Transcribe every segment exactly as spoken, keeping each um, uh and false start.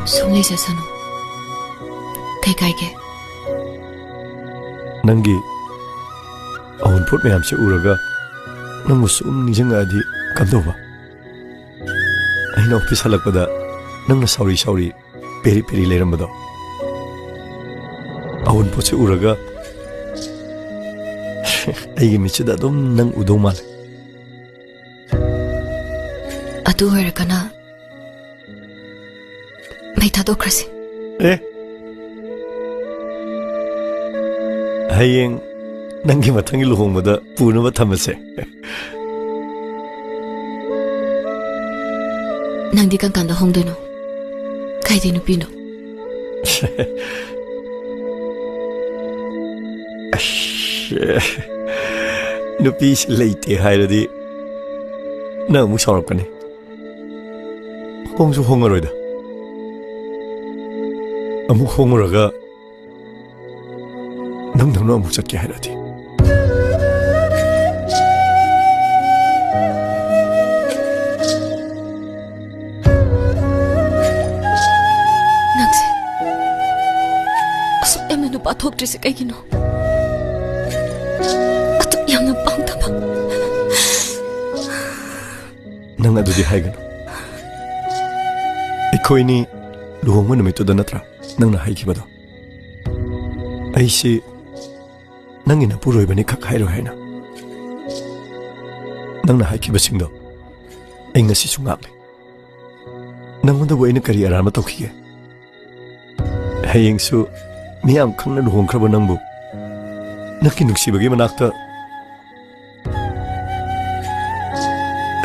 ꯁꯨꯝ ꯂꯩꯖꯁꯅꯨ꯫ ꯀꯩ ꯀꯥꯏꯒꯦ? ꯅꯪꯒꯤ ꯑꯋꯨꯟꯄꯣꯠ ꯃꯌꯥꯝꯁꯦ ꯎꯔꯒ ꯅꯪꯕꯨ ꯁꯨꯝ ꯅꯤꯡꯁꯤꯡꯉꯛꯑꯗꯤ ꯀꯝꯗꯧꯕ? ꯑꯩꯅ ꯑꯣꯐꯤꯁ ꯍꯜꯂꯛꯄꯗ ꯅꯪꯅ ꯁꯥꯎꯔꯤ ꯁꯥꯎꯔꯤ ꯄꯦꯔꯤ ꯄꯦꯔꯤ ꯂꯩꯔꯝꯕꯗꯣ, ꯑꯋꯨꯟꯄꯣꯠꯁꯦ ꯎꯔꯒ ꯑꯩꯒꯤ ꯃꯤꯠꯁꯤꯗ ꯑꯗꯨꯝ ꯅꯪ ꯎꯗꯧ ꯃꯥꯜꯂꯦ꯫ ꯑꯗꯨ ꯑꯣꯏꯔꯒꯅ ꯃꯩ ꯊꯥꯗꯣꯛꯈ꯭ꯔꯁꯤ꯫ ꯑꯦ, ꯍꯌꯦꯡ ꯅꯪꯒꯤ ꯃꯊꯪꯒꯤ ꯂꯨꯍꯣꯡꯕꯗ ꯄꯨꯅꯕ ꯊꯝꯃꯁꯦ꯫ ꯅꯪꯗꯤ ꯀꯔꯝ ꯀꯥꯟꯗ ꯍꯣꯡꯗꯣꯏꯅꯣ? ꯀꯥꯏꯗꯩ ꯅꯨꯄꯤꯅꯣ? ꯑꯁ, ꯅꯨꯄꯤꯁꯤ ꯂꯩꯇꯦ ꯍꯥꯏꯔꯗꯤ ꯅꯪ ꯑꯃꯨꯛ ꯁꯥꯎꯔꯛꯀꯅꯤ꯫ ꯍꯣꯡꯁꯨ ꯍꯣꯡꯉꯔꯣꯏꯗ꯫ ꯑꯃꯨꯛ ꯍꯣꯡꯉꯨꯔꯒ ꯅꯪꯗꯧꯅ ꯑꯃꯨꯛ ꯆꯠꯀꯦ ꯍꯥꯏꯔꯗꯤ꯫ ꯅꯪꯁꯦ ꯑꯁꯨꯛ ꯌꯥꯝꯅ ꯅꯨꯄꯥ ꯊꯣꯛꯇ꯭ꯔꯤꯁꯦ ꯀꯩꯒꯤꯅꯣ? ꯑꯗꯨꯛ ꯌꯥꯝꯅ ꯄꯥꯝꯗꯕ꯫ ꯅꯪ ꯑꯗꯨꯗꯤ ꯍꯥꯏꯒꯅꯨ꯫ ꯑꯩꯈꯣꯏꯅꯤ ꯂꯨꯍꯣꯡꯕ ꯅꯨꯃꯤꯠꯇꯨꯗ ꯅꯠꯇ꯭ꯔꯥ ꯅꯪꯅ ꯍꯥꯏꯈꯤꯕꯗꯣ? ꯑꯩꯁꯤ ꯅꯪꯒꯤ ꯅꯄꯨꯔꯣꯏꯕꯅꯤ ꯈꯛ ꯍꯥꯏꯔꯣꯏ ꯍꯥꯏꯅ꯫ ꯅꯪꯅ ꯍꯥꯏꯈꯤꯕꯁꯤꯡꯗꯣ ꯑꯩ ꯉꯁꯤꯁꯨ ꯉꯥꯛꯂꯤ꯫ ꯅꯪꯉꯣꯟꯗꯕꯨ ꯑꯩꯅ ꯀꯔꯤ ꯑꯔꯥꯟꯕ ꯇꯧꯈꯤꯒꯦ? ꯍꯌꯦꯡꯁꯨ ꯃꯤꯌꯥꯝ ꯈꯪꯅ ꯂꯨꯍꯣꯡꯈ꯭ꯔꯕ ꯅꯪꯕꯨ ꯅꯪꯒꯤ ꯅꯨꯡꯁꯤꯕꯒꯤ ꯃꯅꯥꯛꯇ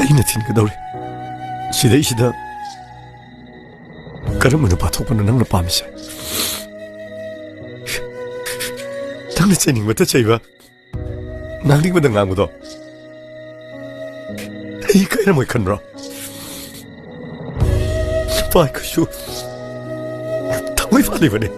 ꯑꯩꯅ ꯊꯤꯟꯒꯗꯧꯔꯤ꯫ ꯁꯤꯗꯩꯁꯤꯗ ꯀꯔꯝꯕ ꯅꯨꯄꯥ ꯊꯣꯛꯄꯅꯣ ꯅꯪꯅ ꯄꯥꯝꯃꯤꯁꯦ? ꯅꯪꯅ ꯆꯩꯅꯤꯡꯕꯇ ꯆꯩꯕ, ꯉꯥꯡꯅꯤꯡꯕꯗ ꯉꯥꯡꯕꯗꯣ ꯑꯩ ꯏꯀꯥꯏꯔꯝꯃꯣꯏ ꯈꯟꯕ꯭ꯔꯣ? ꯅꯨꯄꯥ ꯑꯩꯈꯣꯏꯁꯨ ꯊꯃꯣꯏ ꯄꯥꯜꯂꯤꯕꯅꯤ꯫